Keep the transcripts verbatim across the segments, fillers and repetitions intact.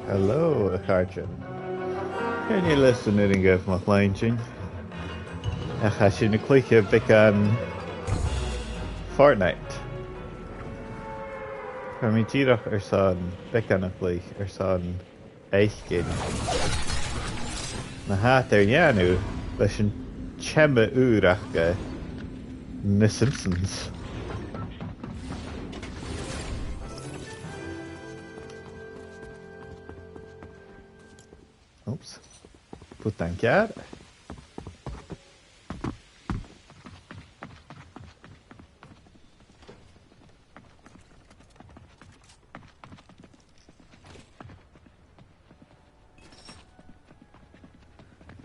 Hello, a chàirdean. Chan eil fhios an urrainn dhuibh mo chluinntinn, ach tha sinn a' cluiche beagan Fortnite. Tha mi dìreach airson beagan a chluich airson fhaicinn na tha iad air dèanamh leis an teama ùr aca, na Simpsons. Oops. Putan ceàrr.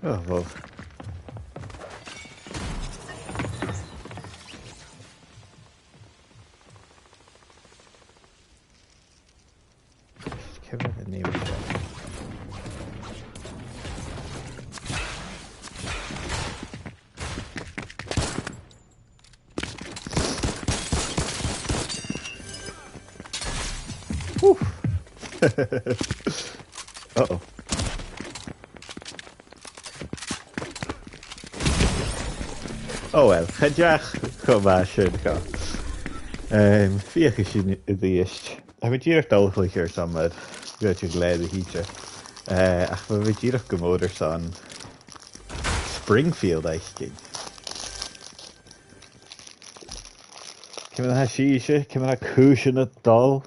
Oh, wow. Ciamar a nì mi seo? Whew. Uh-oh. Oh well, cha deach cho math sin, co. Em, feuchaidh sinn a-rithist. Tha mi dìreach a' dol a chluich airson mar gun tèid a' ghlèidheadh a thìde. Eh, ach bha mi dìreach gu mòr airson Springfield fhaicinn. Ciamar a tha sibhse, ciamar a tha cùisean a' dol?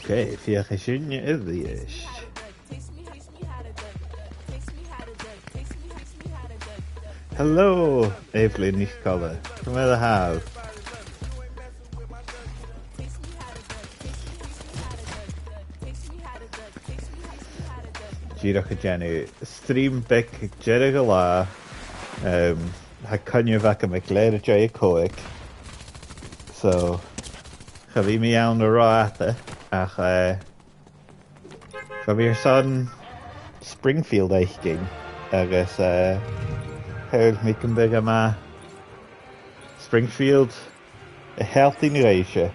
Okay, feuchaidh sinn a-rithist. Hello, Evelyn NicColla. Ciamar a tha thu? Dìreach a' dèanamh stream beag aig deireadh an latha. Em, tha coinneamh agam aig leth-uair an dèidh còig. So, cha bhi mi ann ro fhada, ach, eh, bha mi airson Springfield fhaicinn, agus, eh, shaoil mi gum biodh e math Springfield a shealltainn dhuibhse.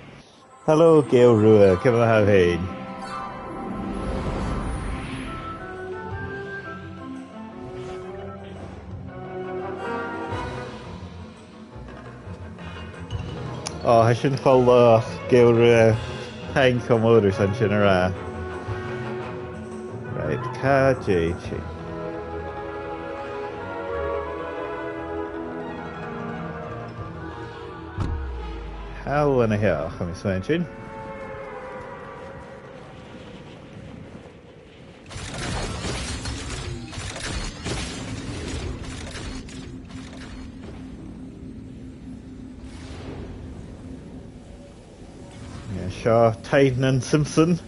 Hello, Gael Rua, ciamar a tha thu fhèin? Ò, tha sin cho laghach, Gael Rua, taing cho mòr airson sin a ràdh. Right, càit a tha sinn? Thall an seo, tha mi a' smaointinn. Yeah, seo taigh nan Simpson.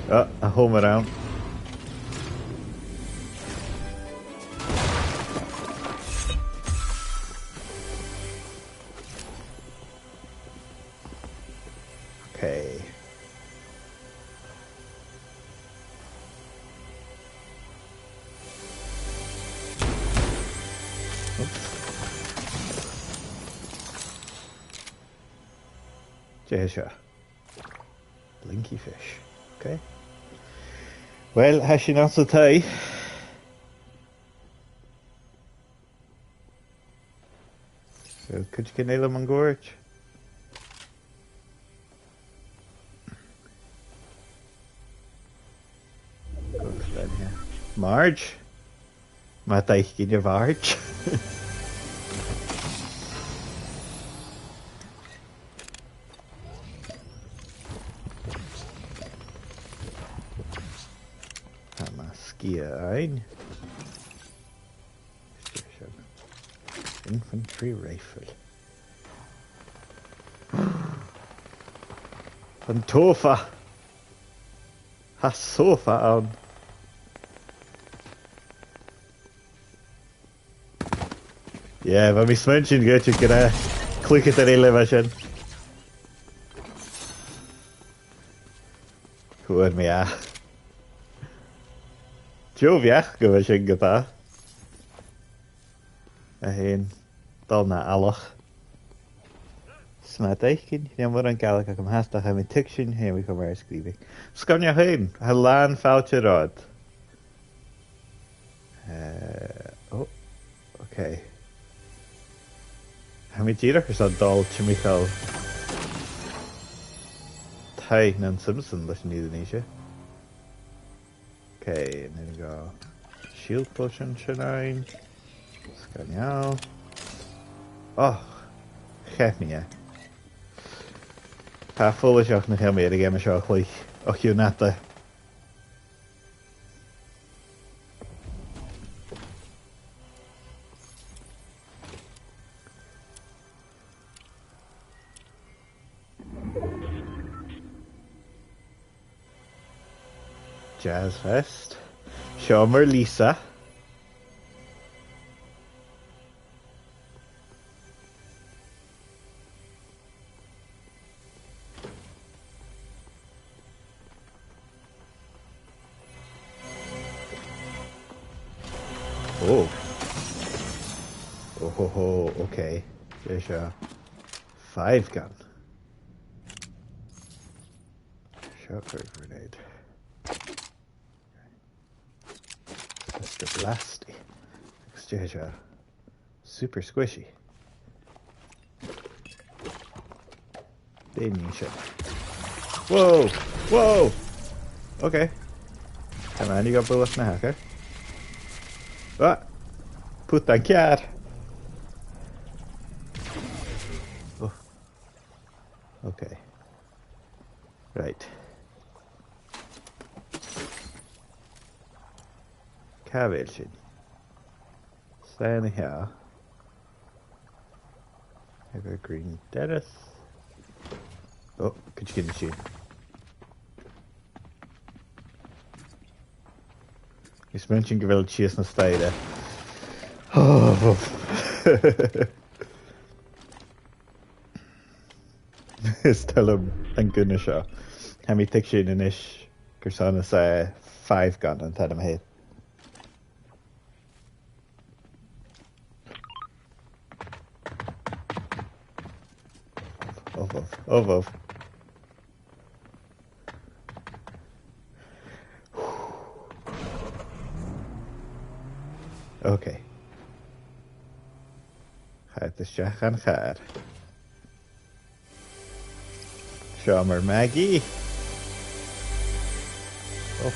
Ah, a' Homer ann. Okay. Oops. Dè tha seo? Blinky fish. Okay. Well, tha sinn anns an taigh. So, cuideigin eile mun cuairt? Goes down here. Marge? Ma tha i ag innse Marge. Tha mi sgìth fhaighinn. Infantry rifle. An sofa. Tha sofa ann. Yeah, bha mi a' smaointinn gun cluicheadair eile mar sin. Fhuair mi e. Deagh bheachd gu bheil sin gu math. A h-aon, dol na eallach. 'S ma dh'fhaicinn, chan eil mòran Gàidhlig agam fhathast, ach tha mi a' tuigsinn, tha mi cho math air sgrìobhadh. Sgoinneil fhèin, tha làn fàilte romhad. Eh, oh, ok. Tha mi dìreach airson dol timcheall taigh nan Simpson leis an fhìrinn seo. Ok, an uair sin gabhaidh mi shield potion sin ann. Sgoinneil. Och, cheap mi e. Tha e follaiseach nach eil mi air a' gheama seo a chluich o chionn fhada. Jazz Fest. Seòmar Lisa. Oh. Oh ho ho, ok. Dè seo? Five gun. Shotgun grenade. Mister Blasty. Agus dè seo? Super squishy. Dè nì seo? Whoa! Whoa! Ok. Tha mi an-dràsta gu bhith a' bualadh na h-achair. Ah! Putain ceàrr! Oh. Ok. Right. Càit a bheil sinn? Sin an seo. Evergreen Terrace. Oh, cuideigin sin. Is mi a' smaointinn gu bheil sìos na staidhre. Oh. Is toil leam an gunna seo. Tha mi a' tuigsinn a-nis carson is e Five Gun an t-ainm a th' air. Obh, obh, obh, obh. Ok. Chaidh a-steach dhan chàr. Seòmar Maggie. Oh.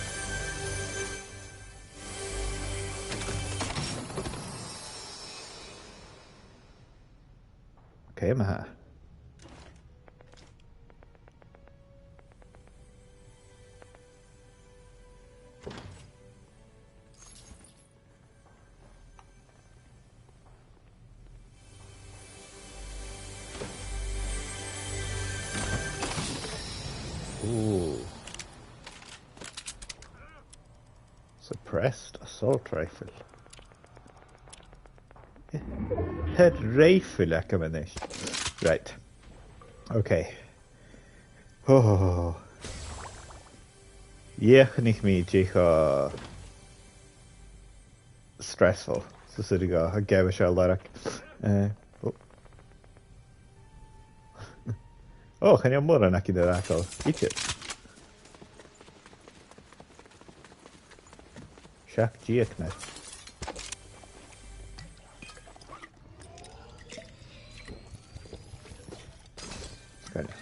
Ok, ma-thà. Ooh. Suppressed assault rifle. Tha rifle agam a-nis. Right. Ok. Oh. Dh'fhaicinn mi dè cho stressful 's a tha e a' geama seo a lorg. Eh, oh. Oh, chan eil mòran againn air fhàgail idir. Seachd deug na. Sgoinneil.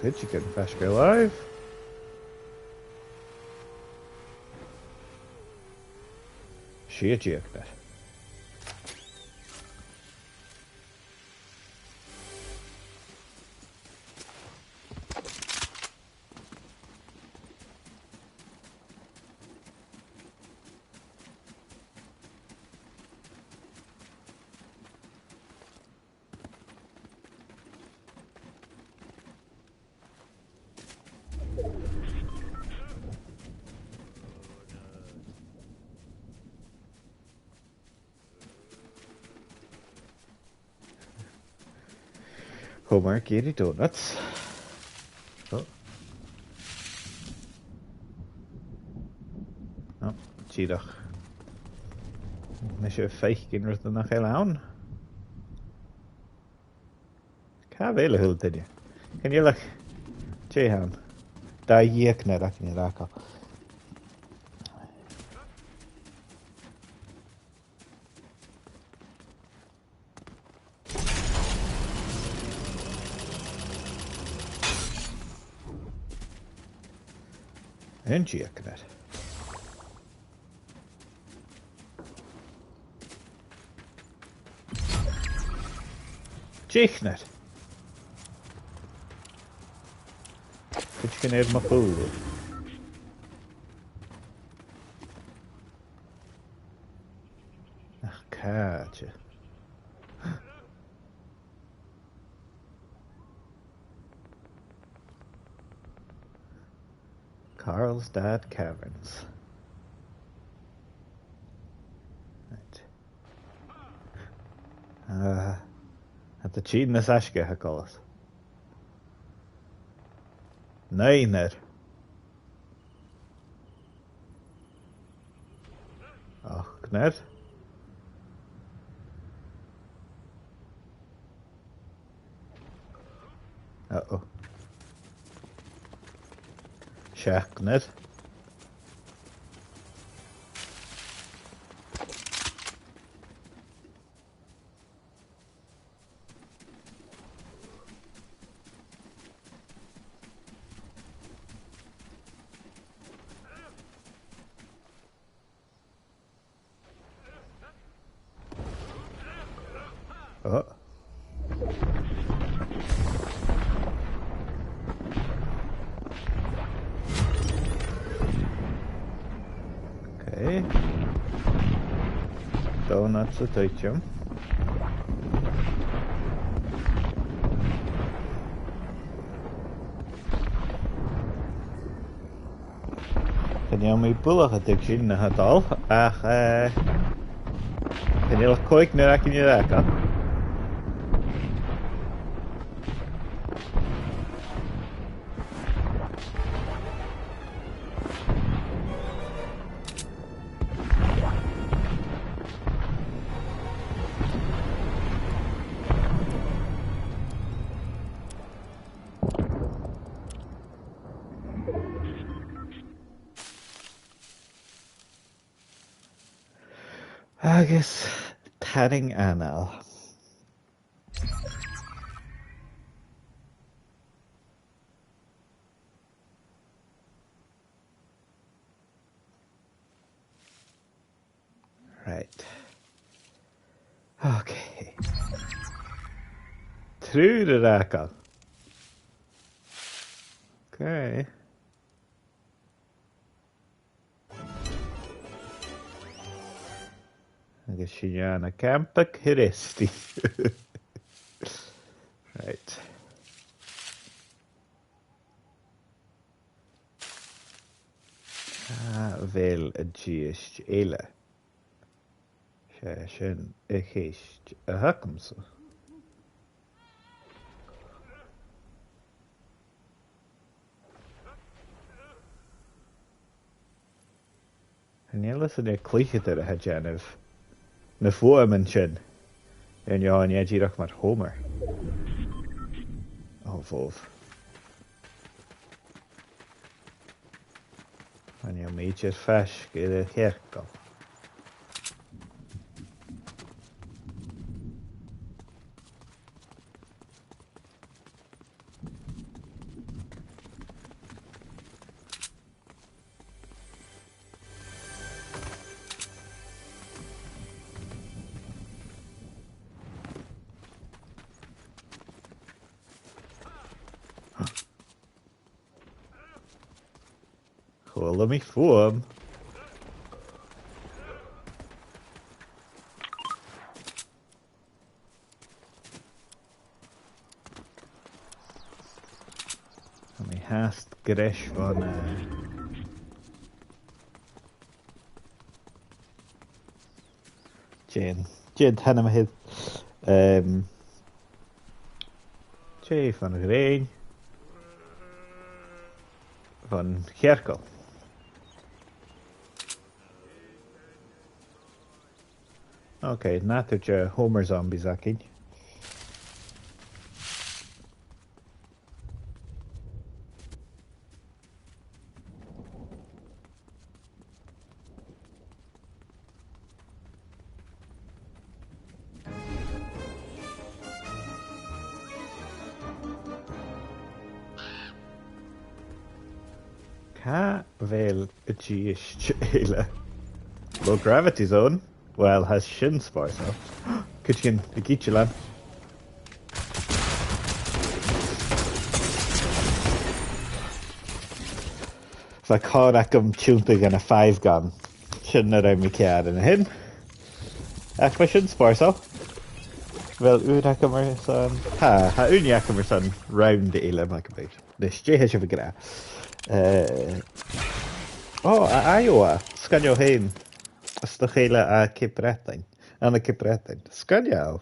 Cuideigin faisg air làimh. Sia deug na. Bummer, ag iarraidh donuts. Oh. Oh, dìreach. Nise, feuch an rud nach eil ann. Càit a bheil a h-uile duine? Chan eil ach, dè th' ann? Dà dhìochuimhneachadh againn air fhàgail. An dìochuimhneachadh. Dìochuimhneachadh. Cuideigin air mo chùl. Ach càite? Carlsbad Caverns. Right. Uh, at the cheating is aisge, a Collas. Nine. Ochdnar. Uh-oh. Seachdnar. Oh. Okay. Donuts a' tuiteam. Chan eil mi buileach a' tuigsinn na tha dol, ach, eh, chan eil ach còignear againn air fhàgail. Agus tarraing anail. Right. Okay. Triùir air fhàgail. Okay. Agus sinn ann an Campa Christi. Right. Càit a bheil an dithis eile? 'S e sin a' cheist a th' agamsa. Chan eil fhios an e cluicheadair a tha a' dèanamh na fuaimean sin. Air neo, an e dìreach mar Homer. Ò, bhobh. Chan eil mi idir faisg air a' chearcall. Chuala mi fuaim. Tha mi fhathast greis bhon, eh, dè an, dè an t-ainm a th' air, ehm, dè Fèidh fon ghrèin. Fon chearcall. Ok, nàdar de Homer zombies againn. Càit a bheil an dithis eile? Low gravity zone? Well, tha sin spòrsail. Cuideigin ag itealain. Bha còir agam tionndadh dhan a' five gun. Sin na rinn mi ceàrr an sin. Ach bha sin spòrsail. A bheil ùine agam airson? Tha, tha ùine agam airson round eile, ma gum biodh. Nis, dè tha sibh ag ràdh? Eh, ò, à Iowa. Sgoinneil fhèin. Is do chèile à Cape Breton. Ann an Cape Breton. Sgoinneil.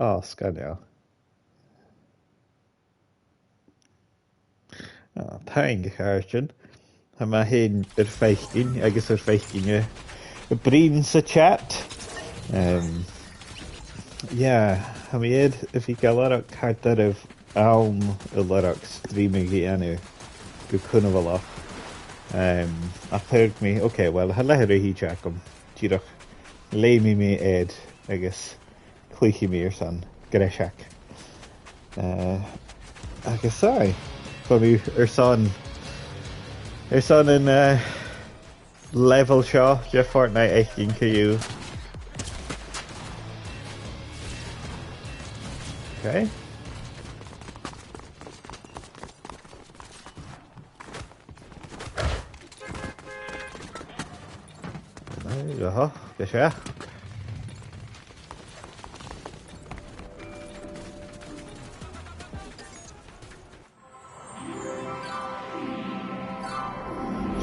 Ò, sgoinneil. Ò, taing, a chàirdean. Tha mi fhìn air faicinn agus air faicinn a, a' bruidhinn sa chat. Em, yeah, tha mi air a bhith ga lorg car doirbh àm a lorg streaming a dhèanamh gu cunbhalach. Em, ach thuirt mi, ok, well, tha leth-uair a thìde agam. Dìreach leum mi air agus cluichidh mi airson greiseag. Eh, agus aye, bha mi airson, airson an, eh, level seo de Fortnite fhaicinn co-dhiù. Ok. Aha, ge seo.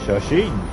Seo sinn.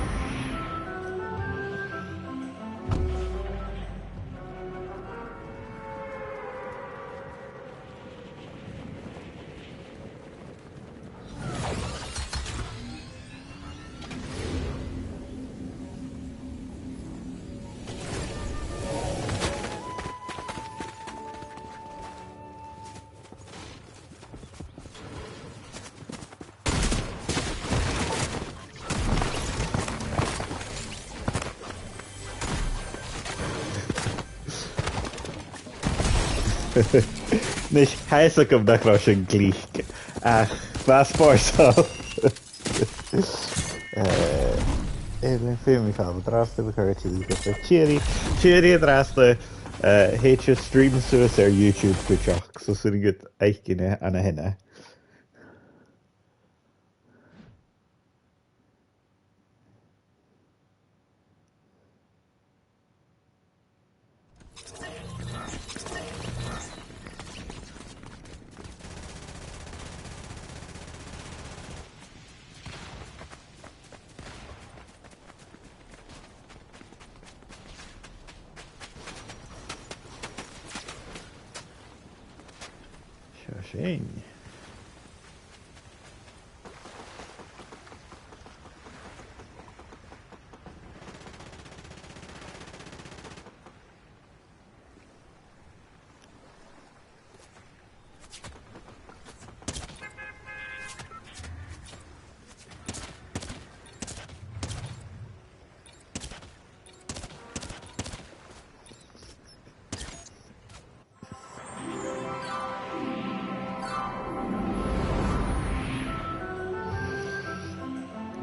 Nis, tha fhios agam nach robh sin glic, ach bha e spòrsail. Eh, eh, le feumaidh mi fàgail an-dràsta, le cur a' tilleadh gu tìoraidh. Tìoraidh an-dràsta, eh, thèid an stream suas air YouTube cuideachd, so 's urrainn dhut fhaicinn e an-dràsta. Seo sinn.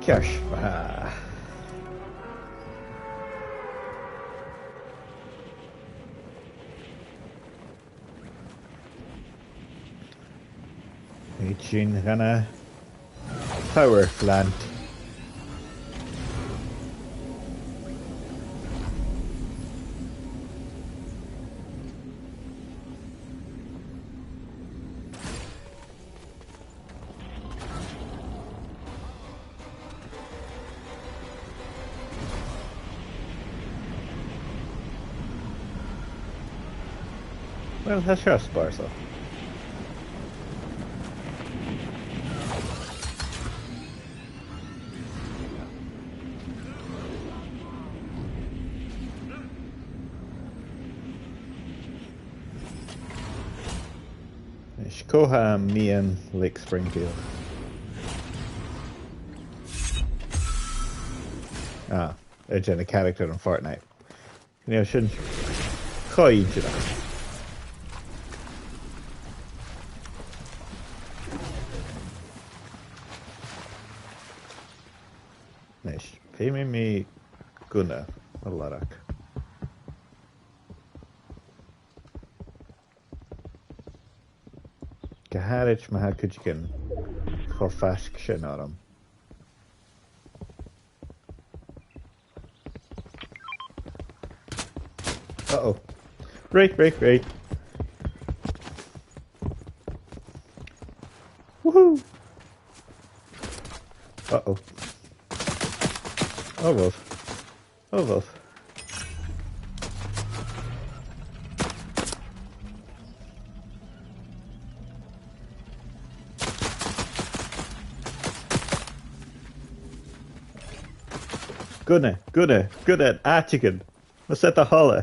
Ceart, ah. Thèid sinn dhan a' power plant. Well, tha seo spòrsail. Is cò tha mu Lake Springfield? Ah, air a' character ann an Fortnite. Chan eil sin cho inntinneach. Nis, feumaidh mi gunna a lorg. Gu h-àraid ma tha cuideigin cho faisg sin orm. Uh-oh. Right, right, right. Woohoo! Uh-oh. Oh well. Oh well. Gunna, gunna, gunna, àiteigin. Mas e do thoil e.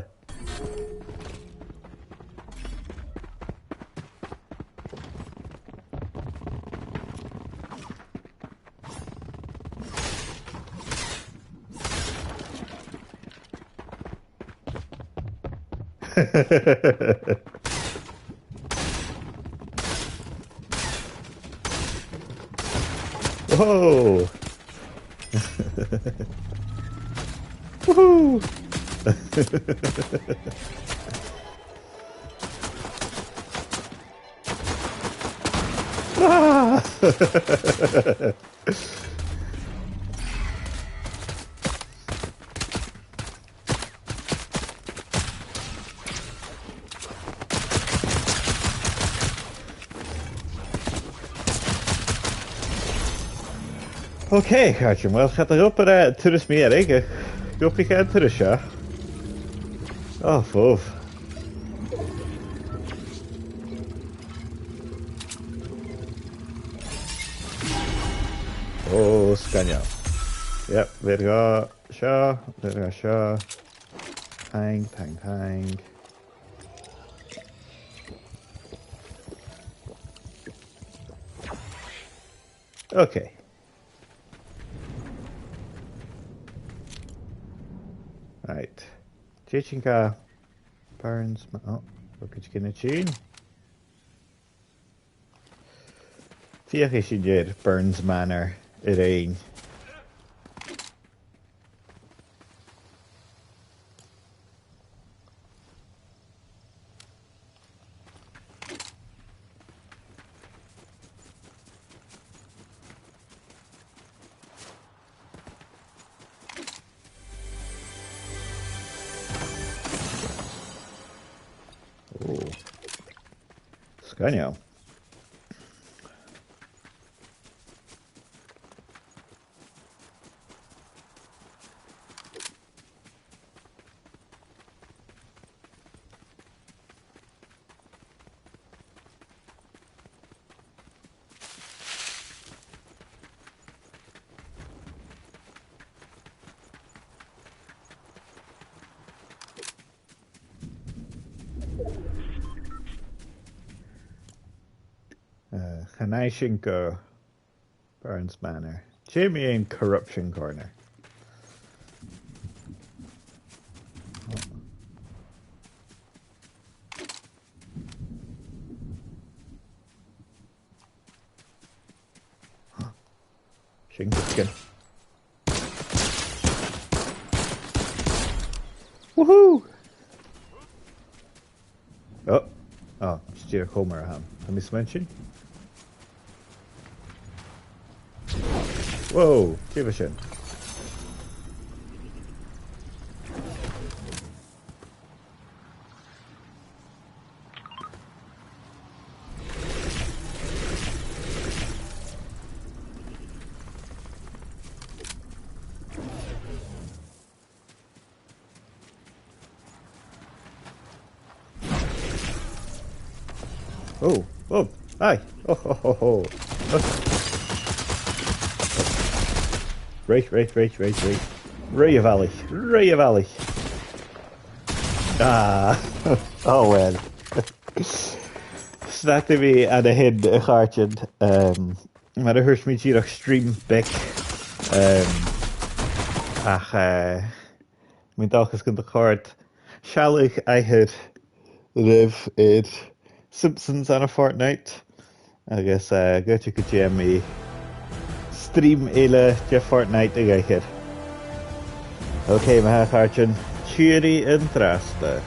Whoa! Woohoo! Ah! Ok, a chàirdean, uill, cha do dh'obraich an turas mu dheireadh, ach an do dh'obraich an turas seo? Ò, fòbh. Ò, sgoinneil. Yep, bheir dhomh seo, bheir dhomh seo. Taing, taing, taing. Ok. Right. Dè tha sinn ga Burns Ma-, oh, bha cuideigin a' tighinn. Feuchaidh sinn air Burns Manor a-rithist. Ò. Sgoinneil. Eh, chan fhaigh sinn gu Burns Manor. Dè mu dheidhinn Corruption Corner? Sin cuideigin. Woohoo! Oh, oh, 's dìreach Homer a th' ann. Tha mi a' smaointinn. Whoa, dè bha sin? Oh, oh, aye. Oh, ho, ho, ho. Right, right, right, right, right. Right a bhalaich, right a bhalaich. Ah, oh well. 'S Bha mi an-sin, a chàirdean, um, mar a thuirt mi, dìreach stream beag, um, ach, uh, tha mi an dòchas gun do chòrd sealladh aithghearr ribh air Simpsons ann am Fortnite, agus, uh, gu dè, gu dè mi stream eile de Fortnite a dh'aithghearr. Ok, ma-thà, a chàirdean, tìoraidh an-dràsta.